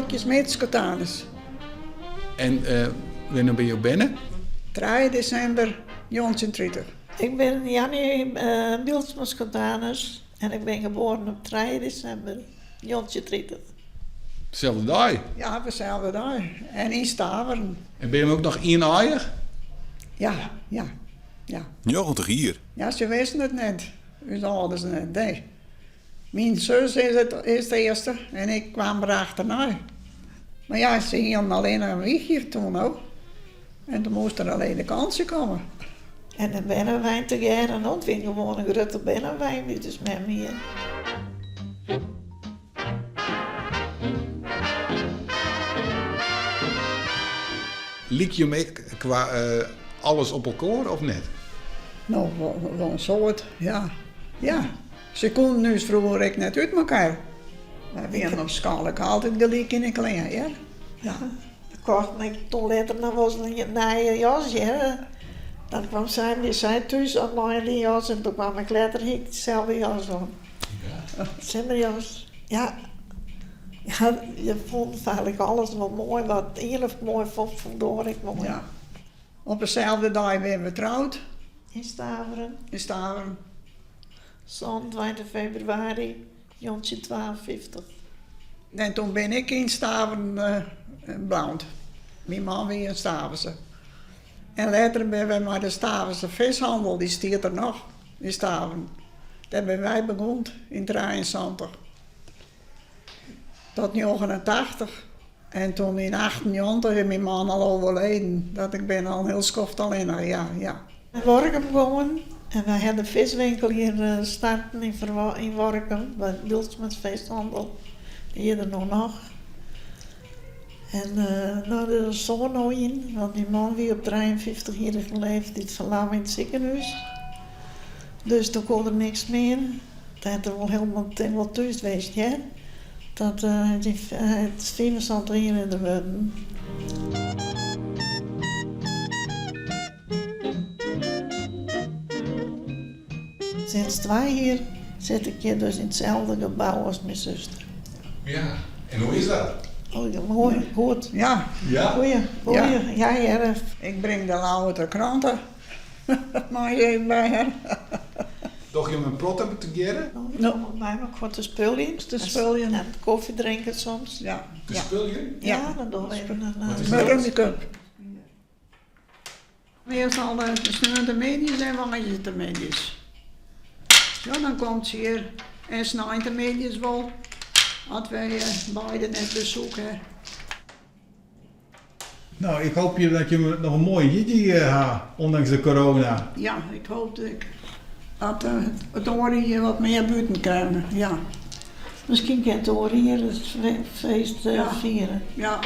Aukje Smit Schotanus. En wannear binne jo berne? Trije desimber njoggentjintritich. Ik bin Janny Bylsma Schotanus en ik bin geboren op trije desimber njoggentjintritich. Deselde dei? Ja, deselde dei. En yn Staveren. En binne jo ek noch ienaaiïch? Ja, ja, ja. 90 jier. Ja, se wisten it net. Us âlders net, nee. Myn sus is it is de earste en ik kwam der achternei. Mar ja, se hienen allinne in wichje toen no. En toen moast der in ledekantsje komme. En de bernewein tegearre, no, it wie gewoan in grutte bernewein dy't ús mem hie. Lykje jim ek kwa alles op elkoar of net? No, wol in soad, ja. Ja, se koenen ús froeger ek net út mekaar. Wy wienen op skoalle ek altyd gelyk yn 'e klean, hear. Ja, we kochten ek toen letter noch wolris in nije jas, hear. Dan kwam sy, wie sy thús al mei dy jas en toen kwam ik letter, hie ik deselde jas oan. Simmerjas, ja. Ja, je fûnen feitlik alles wol moai. Wat ien moai fûn, fûn de oar ek moai. Ja. Op deselde dei binne we troud. Yn Staveren. Yn Staveren. 27 febrewaris 1952. En toen bin ik yn Staveren bloud. Myn man wie in Staverse. En letter binne we mei de Staverse Vishandel, dy stiet der noch yn Staveren. Dêr binne wy begûn yn 73 tot 89. En toen yn 98 is myn man al overleden. Dat ik bin al in hiel skoft allinnich, ja, ja. Yn Workum gongen en wy ha de viswinkel hjir starten yn Workum, by Bylsma's Vishandel. Dy is der no noch. En no, der is in soan no yn, want myn man wie op 53-jierrige leeftiid ferlamme yn it sikehûs. Dus doe koe der niks mear. Doe hat er wol hielendal wol thús west, hear. Dat it 75 jier is er wurden. Sinds twa jier sit ik hjir dus yn itselde gebou as myn suster. Ja, en hoe is dat? Oh, ja, moai, goed. Ja. Ja? Goeie, goeie. Ja, hear. Ik bring de Ljouwerter krante mei even by har. Dogge jim in protte tegearre? No, mei mekoar te spuljen. Te spuljen. En kofje drinke soms. Ja. Te spuljen? Ja, dan dogge we even in... Wat is dat? Rummikub. Meastal de sneontemiddeis en woansdeitemiddeis. Ja, dan komt se hjir en sneintemiddeis wol, as wy beide net besoek ha. No, ik hoopje dat jim noch in moaie jierdei ha, ûndanks de corona. Ja, ik hoop ek dat it oare jier wat mear bûten kinne, ja. Miskien kin it oare jier it feest fiere. Ja.